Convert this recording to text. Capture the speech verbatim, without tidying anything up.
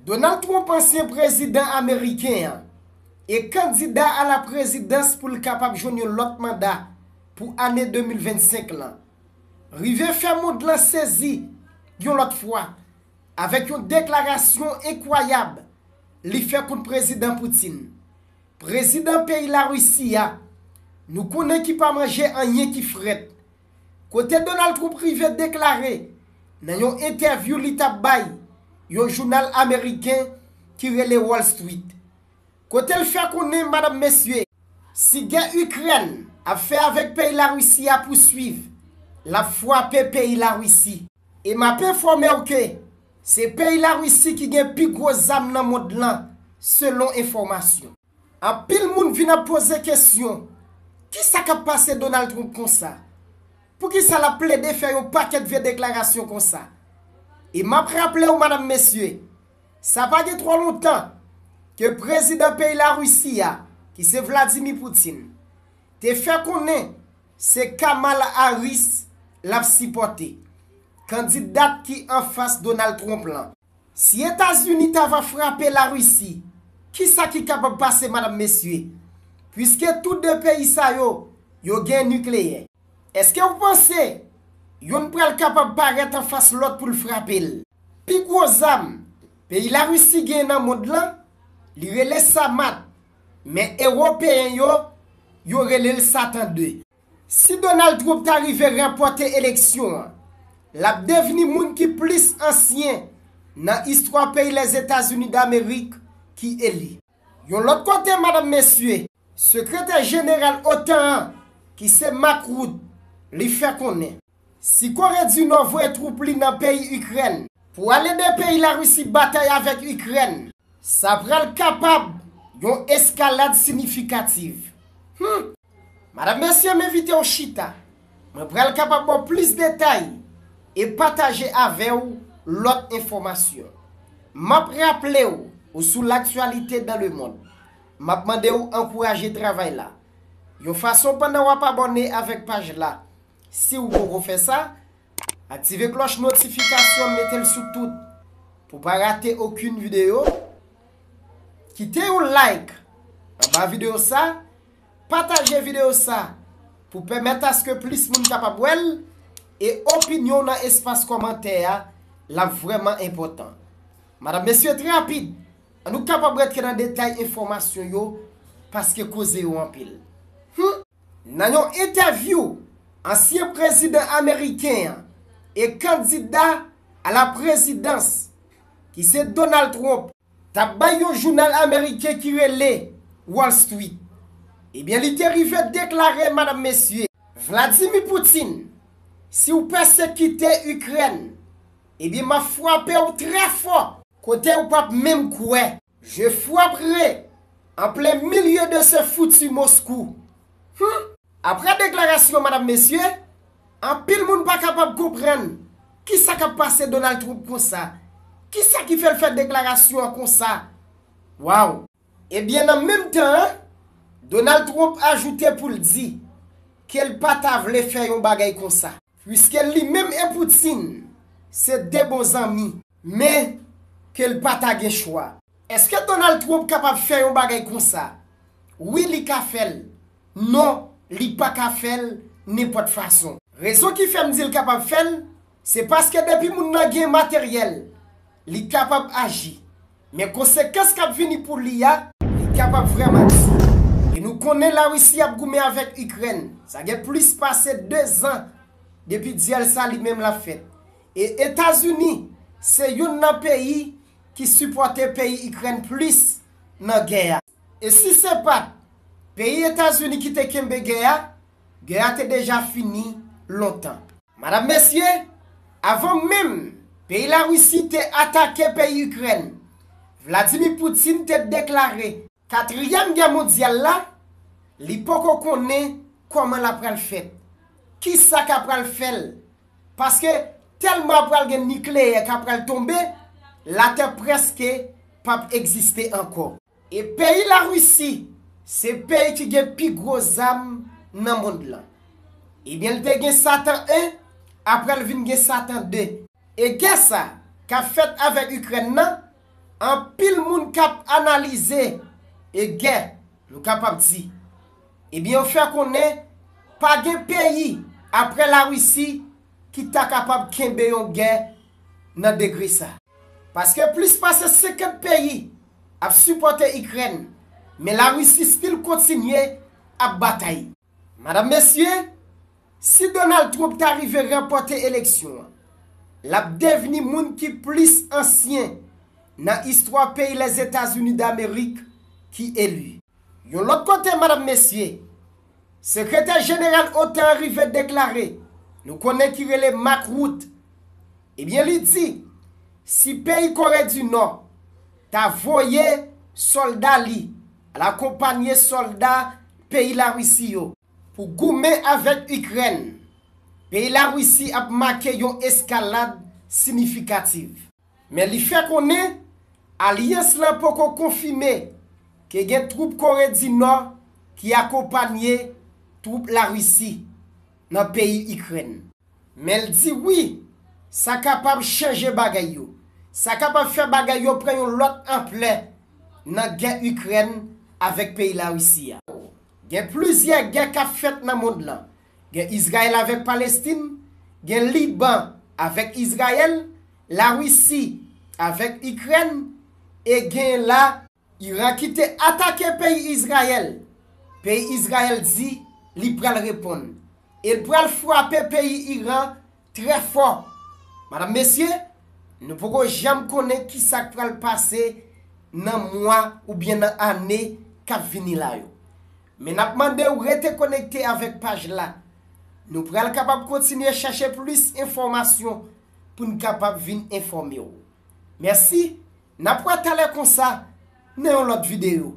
Donald Trump, ansyen prezidan ameriken an, e kandida a la prezidans pou l kapab jwenn yon lòt manda pou ane de mil vennsenk lan, rive fè mond lan sezi yon lòt fwa avèk yon deklarasyon enkwayab li fè kont Prezidan Putin. Prezidan peyi Larisi a, nou konnen ki pa manje anyen ki frèt, kote Donald Trump rive deklare nan yon entèvyou li t ap bay yon jounal ameriken ki rele Wall Street, kote l fè konnen, madanm, mesye, si gè Ikrèn ap fè avèk peyi Larisi a pouswiv, l ap frape peyi Larisi. E m ap enfòme w ke se peyi Larisi ki gen pi gwo zam nan mond lan, selon enfòmasyon. Anpil moun vin ap poze kesyon, kisa k ap pase Donald Trump konsa? Poukisa l ap plede fè yon pakèt vye deklarasyon konsa? E m ap raple w, madanm, mesye, sa pa gen twò lontan ke prezidan peyi Larisi a, ki se Vladimir Putin, te fè konnen se Kamala Harris l ap sipòte, kandidat ki anfas Donald Trump lan. Si Etazini ta va frape Larisi, kisa ki kapab pase, madanm, mesye? Piske tou de peyi sa yo, yo gen nikleyè. Èske w panse yonn pral kapab parèt anfas lòt pou l frape l? Pi gwo zam peyi Larisi gen nan mond lan, li rele Samad, men Ewopeyen yo, yo rele l Satan de. Si Donald Trump ta rive ranpòte eleksyon an, l ap devni moun ki plis ansyen nan istwa peyi Lèzetazini Damerik ki eli. Yon lòt kote, madanm, mesye, sekretè jeneral otan an, ki se Mark Rutte, li fè konnen, si Kore di Nò voye twoup li nan peyi Ikrèn pou al ede peyi Larisi batay avèk Ikrèn, sa pral kapab yon eskalad siyifikatif. Hmm. Madanm, mesye, m envite w chita. Mwen pral kapab ba w plis detay e pataje avè w lòt enfòmasyon. M ap raple w, ou sou L'actualité dans le monde. M ap mande w ankouraje travay la yon fason pandan w ap abòne avèk paj la. Si w poko fè sa, aktive klòch notifikasyon, mete l sou tout pou pa rate okenn videyo. Kite yon like anba videyo sa, pataje videyo sa pou pèmèt aske plis moun kapab wè l, e opinyon w nan espas kòmantè a, l ap vrèman enpòtan. Madanm, mesye, trè rapid, ann nou kapab rantre nan detay enfòmasyon yo, paske koze yo anpil. Hmm. Nan yon entèvyou, ansyen prezidan ameriken an e kandida a la prezidans, ki se Donald Trump, t ap bay yon jounal ameriken ki rele Wall Street, ebyen, li te rive deklare, madanm, mesye, Vladimir Putin, si w pèsekite Ikrèn, ebyen, m ap frape w trè fò, kote w p ap menm kwè. Je frapperai en plein milieu de ce foutu Moscou. Hmm. Apre deklarasyon, madanm, mesye, anpil moun pa kapab konprann kisa k ap pase Donald Trump konsa. Kisa ki fè l fè deklarasyon an konsa? Waw! Ebyen, nan menm tan an, Donald Trump ajoute pou l di ke l pa ta vle fè yon bagay konsa, piske li menm e Putin se de bon zanmi, men ke l pa ta gen chwa. Èske Donald Trump kapab fè yon bagay konsa? Wi, li ka fè l. Non, li pa ka fè l nenpòt fason. Rezon ki fè m di l kapab fè l, se paske depi moun nan gen materyèl, li kapab aji. Men konsekans k ap vini pou li a, li kapab vrèman di. E nou konnen Larisi ap goumen avèk Ikrèn. Sa gen plis pase de zan depi dyèl sa li menm l ap fèt. E Etazini se youn nan peyi ki sipòte peyi Ikrèn plis nan gè a. E si se pa t peyi Etazini ki te kenbe gè a, gè a te deja fini lontan. Madanm, mesye, avan menm peyi Larisi te atake peyi Ikrèn, Vladimir Putin te deklare katriyèm gè mondyal la, li poko konnen kòman l ap pral fèt, kisa k ap pral fè l, paske tèlman ap pral gen nikleyè k ap pral tonbe, latè prèske p ap egziste ankò. E peyi Larisi se peyi ki gen pi gwo zam nan mond lan. Ebyen, l te gen Satan en, apre l vin gen Satan de. E gè sa k ap fèt avèk Ikrèn nan, Anpil moun k ap analize e gè, nou kapab di, ebyen, yo fè konnen pa gen peyi apre Larisi ki ta kapab kenbe yon gè nan degre sa. Paske plis pase senkant peyi ap sipòte Ikrèn, men Larisi still kontinye ap batay. Madanm, mesye, si Donald Trump ta rive ranpòte eleksyon an, l ap devni moun ki plis ansyen nan istwa peyi Lèzetazini Damerik ki eli. Yon lòt kote, madanm, mesye, sekretè jeneral OTAN an rive deklare, nou konnen ki rele Mark Rutte, ebyen, li di, si peyi Kore di Nò ta voye sòlda li al akonpanye sòlda peyi Larisi yo pou goumen avèk Ikrèn, peyi Larisi ap make yon eskalad siyifikatif. Men li fè konnen alyans lan poko konfime ke gen twoup Kore di Nò ki akonpanye twoup Larisi nan peyi Ikrèn. Men l di wi, sa kapab chanje bagay yo. Sa kapab fè bagay yo pran yon lòt anplè nan gè Ikrèn avèk peyi Larisi a. Gen plizyè gè k ap fèt nan mond lan. Gen Izrayèl avèk Palestin, gen Liban avèk Izrayèl, Larisi avèk Ikrèn, e gen la Iran ki te atake peyi Izrayèl. Peyi Izrayèl di li pral reponn. E l pral frape peyi Iran trè fò. Madanm, mesye, nou poko janm konnen ki sa k pral pase nan mwa oubyen nan ane k ap vini la yo. Men n ap mande w rete konekte avèk paj la. Nou pral kapab kontinye chèche plis enfòmasyon pou n kapab vin enfòme w. Mèsi, n ap wè talè konsa nan yon lòt videyo.